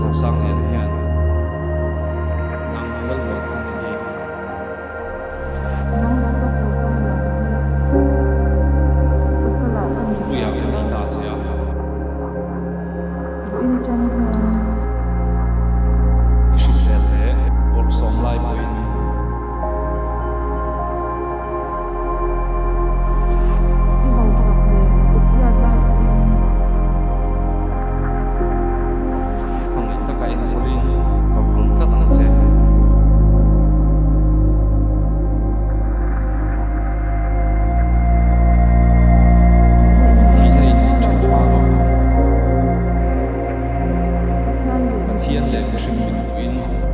Zosangliana hian nang Lalmuanthanga hi. Nang Joseph Rosangliana hi pasalah ka nei ta Puia ka che nei a. ta che a. Vawiin atang hian. I hrisel leh bawrhsawm lai pawhin. I hausak leh i chhiat lai pawhin. Hmangaih taka enkawlin ka vawng tlat ang che. Thihna Thihna in in min min then then hrang hma lo lo vang. vang. Pathian leh Pathian mihring leh mit mihring hmuhin. mit hmuhin.